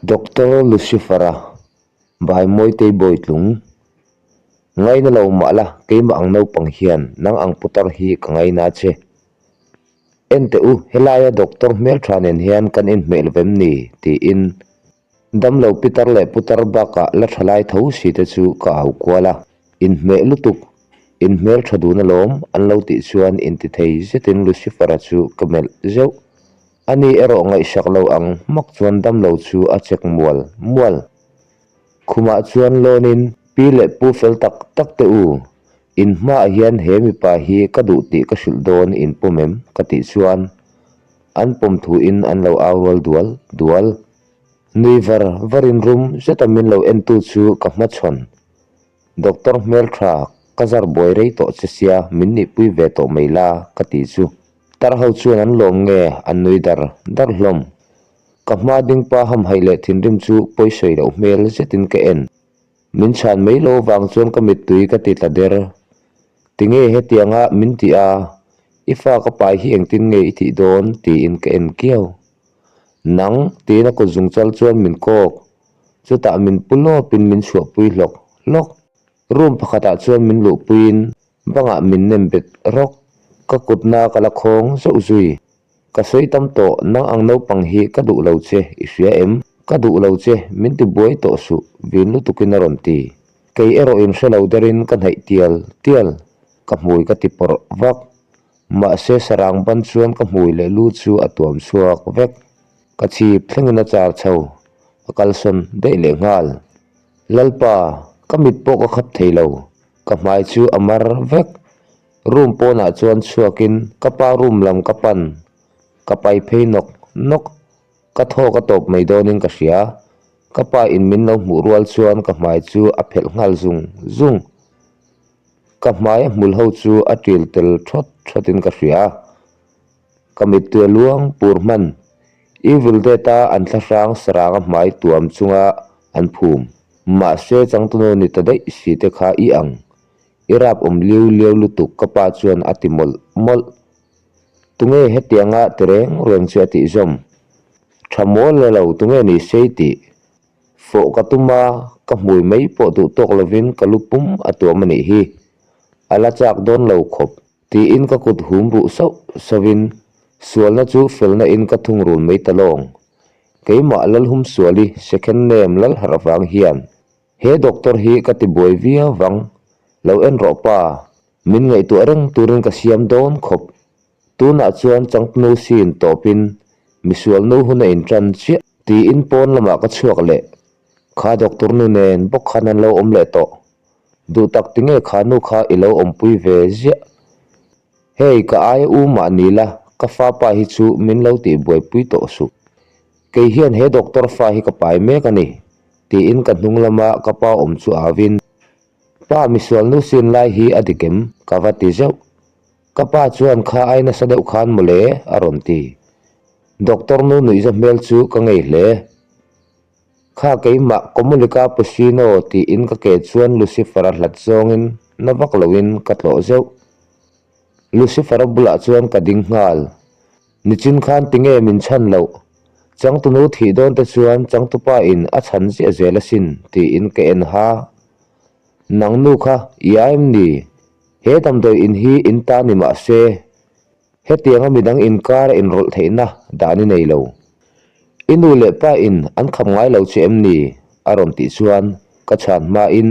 Doctor Lucifer-a, Bai Mawitei Bawitlung, Ngaina lo mah la, keimah ang naupang hian nang ang putar hi ka ngaina che. Enteh u, helaia doctor hmeltha nen hian kan inhmeh lo vem ni? tiin damlo pitar leh putar bakah la tha lai tho si te chu ka au kual a. Inhmeh lutuk, inhmeltha dun alawm an lo tih chuan intithei zetin Lucifer-a chu ka melh zeuh. Ani erawh ngaihsak lo ang hmak chuan damlo chu a chek mual mual. Khumah chuan lawnin pi leh pu fel tak tak te u, in hmaah hian he mipa hi ka duh tih ka hrilh dawn in pawm em? ka tih chuan an pawm thuin an lo au rual dual dual. Nui var varin rum zeta min lo entu chu ka hmachhawn. Doctor hmeltha, ka zar buai rei tawh che sia min nihpui ve tawh mai la ka tih chu. Tar ho chuan an lawm nge an nui dar dar hlawm. Ka hma ding pa hamhaih leh thinrim chu pawisawi loh hmel zetin ka en. Min chhan mai lo vang chuan ka mittui ka ti tla der. Tinge hetianga min tih a, i fa ka pai hi engtin nge i tih dawn tiin ka en kiau. Nang tiin a kut zungchal chuan min kawk. Chutah min pu lawpin min chhuahpui hlawk hlawk. Room pakhatah chuan min luhpuiin Bangah min nem bet rawk, ka kutna ka la khawng zauh zui. Ka sawi tam tawh, nang ang naupang hi ka duh lo che, i hria em? Ka duh lo che, min ti buai tawh suh, vin lutukin a rawn ti. Kei erawh in hre lo derin ka hnaih tial tial, ka hmui ka ti pawrh vak. Mahse sarang ban chuan ka hmui leh lu chu a tuam chhuak vek. Ka chhip thlengin a char chho, a kalsawn daih leh nghal. Lalpa, ka mit pawh ka khap thei lo, Ka hmai chu a mar vek. Room pawnah chuan chhuakin ka pa room lam ka pan, ka pai phei nawk nawk. Ka thaw ka tawp mai dawnin ka hria. Ka pa in min lo hmuh rual chuan ka hmai chu a phelh nghal zung zung. Ka hmai a hmul ho chu a ṭil tel ṭhawt ṭhawtin ka hria. Ka mittui a luang pur hman. Evil Dead a an thlahrang saranga hmai tuam chunga an phum. Mahse changtunu ni ta daih si te kha i ang. I rap awm liu liau lutuk ka pa chuan a ti mawlh mawlh. Tunge hetianga ti reng reng chu a tih zawm. Tha mawl la lo tunge ni sei tih. Fawh ka tum a, ka hmui mai pawh duh tawk lovin ka lu pum a tuam a nih hi. A la chak dawn lo khawp. Tiin ka kut hum ruh sauh sauhin sualna chu felna in ka thungrul mai ta lawng. Keimah Lalhumsuali second name Lalharh avang hian he doctor hi ka ti buai viau vang. Lo en rawh pa, min ngaihtuah reng turin ka siam dawn khawp. Tunah chuan changtnu sin tawpin misualnu hun a intan chiah. Tiin pawn lamah ka chhuak leh. Kha doctor nu nen bawk khan an lo awm leh tawh. Duh tak tinge kha nu kha i lo awmpui ve ziah. Hei ka aia u mah ni la, ka fa pa hi chu min lo tih buaipui tawh suh. Kei hian he doctor fa hi ka pai mek a ni, tiin ka hnung lama ka pa awm chu au in, Pa misual nu sin lai hi a dik em? ka va ti zeuh. Ka pa chuan kha ai nasa deuh khan mawle a rawn ti. Doctor nu nuihza hmel chu ka ngei hle. Kha keimah Komolika Pusino tiin ka ke chuan Lucifer-a hlat zawngin na vak loin ka tlawh zeuh. Lucifer-a bulah chuan ka ding nghal. Nichin khan tinge min chhan loh? Changtunu thih dawn te chuan changtupa in a chhan ziah zel asin tiin ka en ha. Nang nu kha i a em ni? He damdawi in hi in ta ni mah se Hetianga midang inkar a inrawlh theihna dan i nei lo. I nu leh pa in an khap ngai lo che em ni? a rawn tih chuan ka chhan hmain,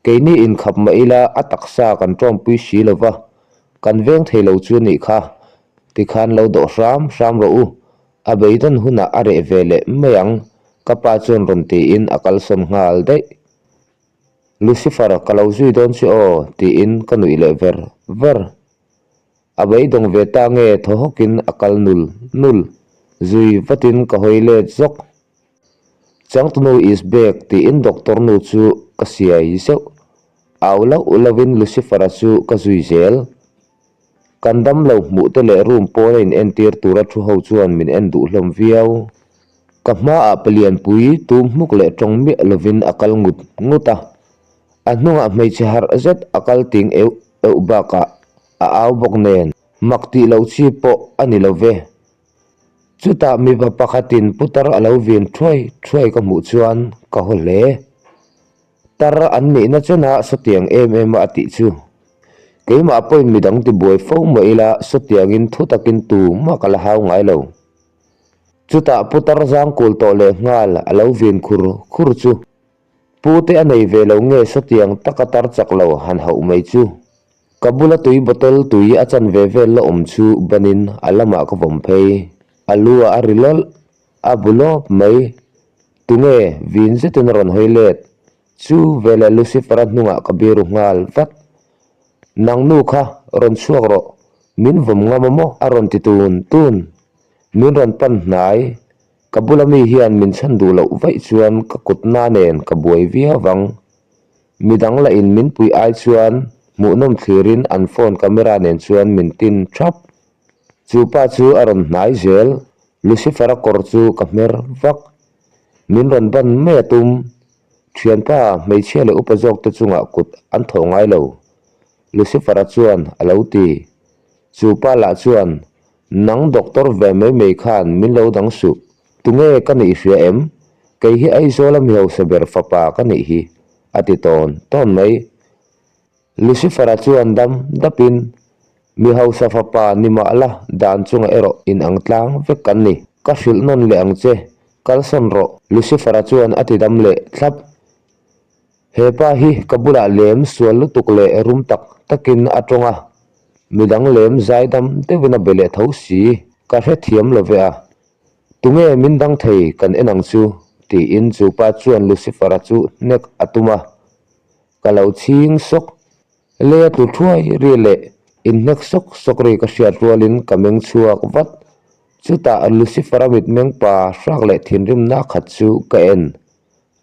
Keini inkhap mah ila a taksa kan tawmpui si lo va, kan veng thei lo chu nih kha. Tikhan lo dawh hram hram rawh u, a beidawn hunah a reh ve leh mai ang, ka pa chuan rawn tiin a kalsawn nghal daih. Lucifer, ka lo zui dawn che aw, tiin ka nuih leh ver ver. A beidawng ve ta nge thaw hawkin a kal nul nul. Zui vatin ka hawi let zawk. Changtunu is back tiin doctor nu chu ka siai zeuh. Au lauh lauhin Lucifer-a chu ka zui zel. Kan damlo hmuh te leh room pawn a in entir tura thu ho chuan min en duh hlawm viau. Ka hmaah palianpui tum hmuk leh tawng miah lovin a kal ngut ngut a. A hnungah hmeichhe harh zet a kal ting euh euh bakah a au bawk nen mak tih loh chi pawh a ni lo ve. Chutah mipa pakhatin putar a lo vin thuai thuai ka hmuh chuan ka haw hle. Tar an nihna chenah sawtiang em em a a tih chu. Keimah pawhin midang tibuai fo mah ila sawtiangin thu takin tumah ka la hau ngai lo. Chutah putar zangkul tawh leh nghal a lo vin khur khur chu. Pu te a nei ve lo nge sawtiang taka tar chak lo han hauh mai chu. Ka bula tui bottle tui a chan ve vel la awm chu banin a lamah ka vawm phei. A lu ah a ri lawlh, a bu lawp mai. Tunge vin zetin a rawn hawi let. Chu veleh Lucifer-a hnungah ka biru nghal vat. Nang nu kha rawn chhuak rawh, min vawm ngam a maw? a rawn ti tun tun. Min rawn pan hnai. Ka bula mi hian min chhan duh loh vaih chuan ka kutna nen ka buai viau vang. Midang lah in min pui ai chuan hmuhnawm thlirin an phone camera nen chuan min tin thap. Chu pa chu a rawn hnai zel, Lucifer-a kawr chu ka hmer vak. Min rawn ban mai a tum. Thianpa, hmeichhia leh upa zawk te chungah kut an thawh ngai lo, Lucifer-a chuan a lo ti. Chu pa lah chuan Nang doctor ve mai mai khan min lo dang suh, tunge ka nih hria em? Kei hi Aizawla mi hausa ber fapa ka nih hi, a ti tawn tawn mai. Lucifer-a chuan dam dapin, Mi hausa fapa ni mah la, dan chungah erawh in ang tlang vek kan ni. Ka hrilh nawn leh ang che, kalsawn rawh, Lucifer-a chuan a ti dam leh thlap. He pa hi ka bulah lem sual lutuk leh rum tak takin a tawng a, midang lem zaidam deuhin a be leh tho si, ka hrethiam lo ve a. Tunge min dang thei kan en ang chu? tiin chu pa chuan Lucifer-a chu hnek a tum a. Ka lo chhing sawk, lei a tlu thuai ri leh inhnek sawk sawk ri ka hriat rualin ka meng chhuak vat. Chutah Lucifer-a mitmeng pa hrak leh thinrimna khat chu ka en.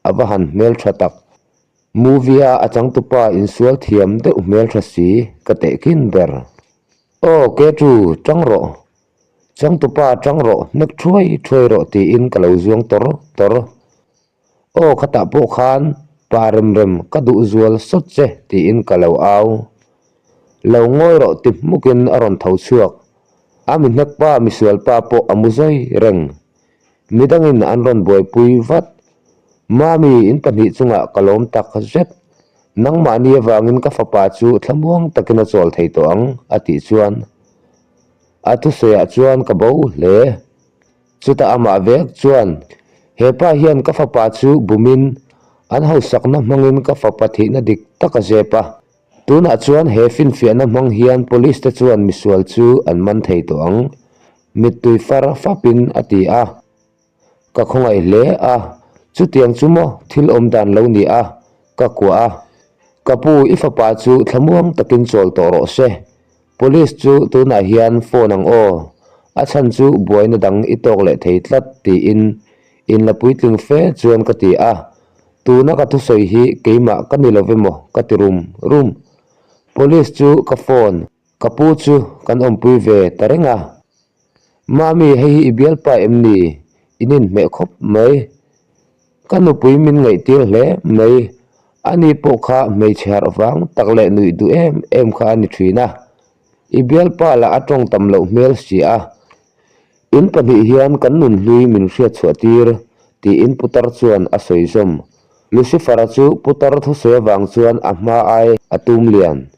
A va han hmeltha tak. Movie a a changtupa insual thiam deuh hmeltha si ka tehkhin ber. Aw Ketu, tang rawh. Changtupa tang rawh, hnek thuai thuai rawh tiin ka lo zuang tawr tawr. Aw khatah pawh khan pa rem rem ka duh zual sawt che tiin ka lo au. Lo ngawi rawh ti hmukin a rawn tho chhuak. A mi hnek pa misual pa pawh a mu zawi reng. Midangin an rawn buaipui vat. Mami, in pahnih chungah ka lawm tak zet. Nangmahni avangin ka fapa chu thlamuang takin a chawl thei tawh ang, a tih chuan a thusawiah chuan ka bo hle. Chutah amah vek chuan, He pa hian ka fapa chu bumin an hausakna hmangin ka fapa thihna dik tak a zep a. Tunah chuan he finfiahna hmang hian police te chuan misual chu an man thei tawh ang. Mittui far fapin a ti a. Ka khawngaih hle a, chutiang chu maw thil awm dan lo ni a, ka kuah a. Ka pu, i fapa chu thlamuang takin chawl tawh rawh se. Police chu tunah hian phone ang aw, a chhan chu buaina dang i tawk leh thei tlat tiin inla puitling fe chuan ka ti a. Tuna ka thusawi hi keimah ka ni lo emaw ka ti rum rum. Police chu ka phone. Ka pu chu kan awmpui ve ta reng a. Mami, hei hi i bialpa em ni? In inhmeh khawp mai. Ka nupui min ngaihtir hle mai. Ani pawh kha hmeichhe harh vang tak leh nuih duh em em kha a ni thin a. I bialpa lah a tawng tam loh hmel si a. In pahnih hian kan nunhlui min hriat chhuah tir, tiin putar chuan a sawi zawm. Lucifer-a chu putar thusawi avang chuan a hma ai a tum lian.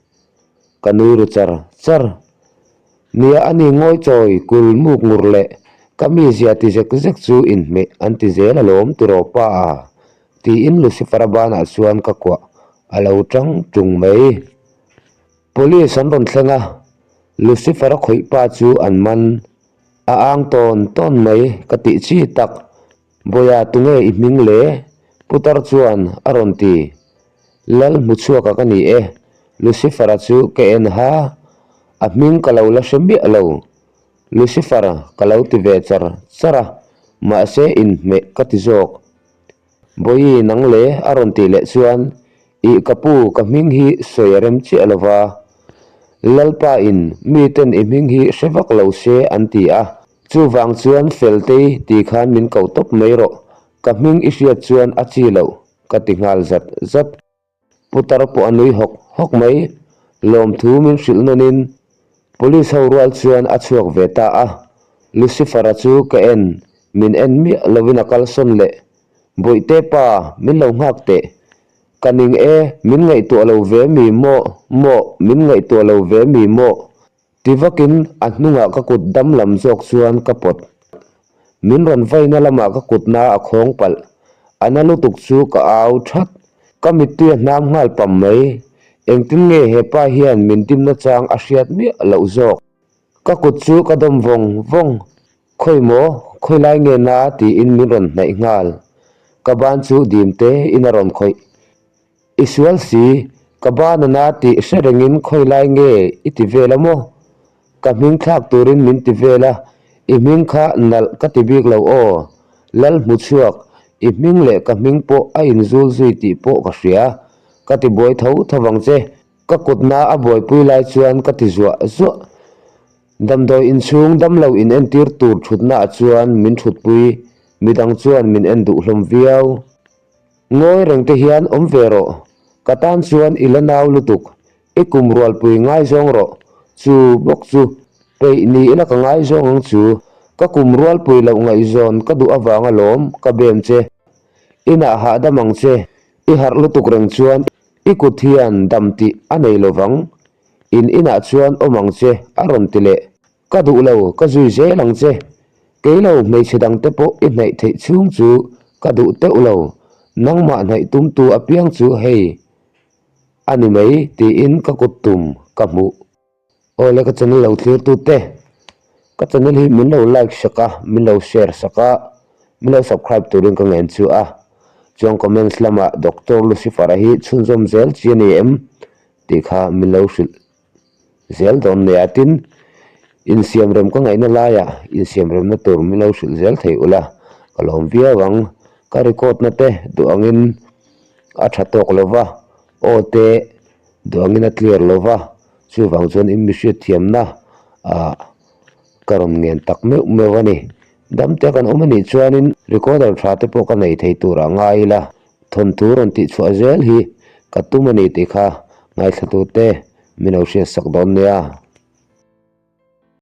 Ka nui ru char char. Nia a ni ngawi chawi kul muk ngur leh ka mizia ti zek zek chu inhmeh an ti zel alawm tiraw pa a? tiin Lucifer-a banah chuan ka kuah a lo tang tung mai. Police an rawn thleng a, Lucifer-a khawih pa chu an man a ang tawn tawn mai ka tih chi tak. Bawiha tunge i hming le? Putar chuan a rawn ti. Lal hmu chhuaka ka ni e, Lucifer-a chu ka en ha, a hming ka lo la hre miah lo. Lucifer ka lo ti ve char char a, mahse inhmeh ka ti zawk. Bawihi nang le a rawn tih leh chuan, Ih ka pu, ka hming hi sawi a rem chiah lo va. Lalpa in miten i hming hi hre vak lo se an ti a, chuvang chuan Feltei ti khan min ko tawp mai rawh, ka hming i hriat chuan a chi loh. Ka ti nghal zat zat. Putar pawh a nui hawk hawk mai. Lawmthu min hrilh nawnin Police ho rual chuan a chhuak ve ta a. Lucifer-a chu ka en, min en miah lovin a kalsawn leh. Bawihte pa, min lo nghak teh. Ka ning e, min ngaihtuah lo ve mi maw, maw, min ngaihtuah lo ve mi maw? Ti vakin a hnungah ka kut dam lam zawk chuan ka pawt. Min rawn vaina lamah ka kutna a khawng palh. A na lutuk chu ka au that. Ka mittui a hnam nghal pam mai. Engtin nge he pa hian min dimna chang a hriat miah loh zawk. Ka kut chu ka dawm vawng vawng. Khawi maw, khawi lai nge na tiin min rawn hnaih nghal. Ka ban chu dim te in a rawn khawih. I sual si, ka ban a na tih hre rengin khawi lai nge i ti vel a maw? Ka hming thlak turin min ti vel a, i hming kha nalh ka ti bik lo aw. Lal hmu chhuak, i hming leh ka hming pawh a inzul zui tih pawh ka hria. Ka ti buai tho tho vang che. Ka kutna a buaipui lai chuan ka ti zuah zuah. Damdawi inchhung damlo in entir tur thutna ah chuan min thutpui, midang chuan min en duh hlawm viau. Ngawi reng te hian awm ve rawh, ka tan chuan i la nau lutuk, i kum rualpui ngaizawng rawh, chu bawk chu peih ni ila ka ngaizawng ang chu, ka kum rualpui loh ngaihzawn ka duh avang alawm ka bem che, inah hahdam ang che, i harh lutuk reng chuan i kut hian dam tih a nei lovang, In inah chuan awm ang che a rawn ti leh. Ka duh lo, ka zui zel ang che. Kei lo hmeichhe dangte pawh i hnaih theih chhung chu ka duh teuh lo. Nangmah hnaih tumtu apiang chu hei a ni mai tiin ka kut tum ka hmuh. Awle ka channel lo thlir tute, ka channel hi min lo like sak a, min lo share sak a, min lo subscribe turin ka ngen chu a. Chuan comments lamah Doctor Lucifer-a hi chhunzawm zel chi a ni em? Tih kha min lo hrilh zel dawn nia tin insiamrem ka ngaihna laiah insiamremna tur min lo hrilh zel thei ula ka lawm viau ang ka record na te duh angin a tha tawk lo va aw te duh angin a clear lo va chuvang chuan in mi hriatthiamna ah ka rawn ngen tak meuh meuh a ni damte kan awm anih chuanin recorder tha te pawh ka nei thei turah ngai ila. Thawnthu rawn tih chhuah zel hi ka tum a ni tih kha ngaithla tute min lo hriatsak dawn nia.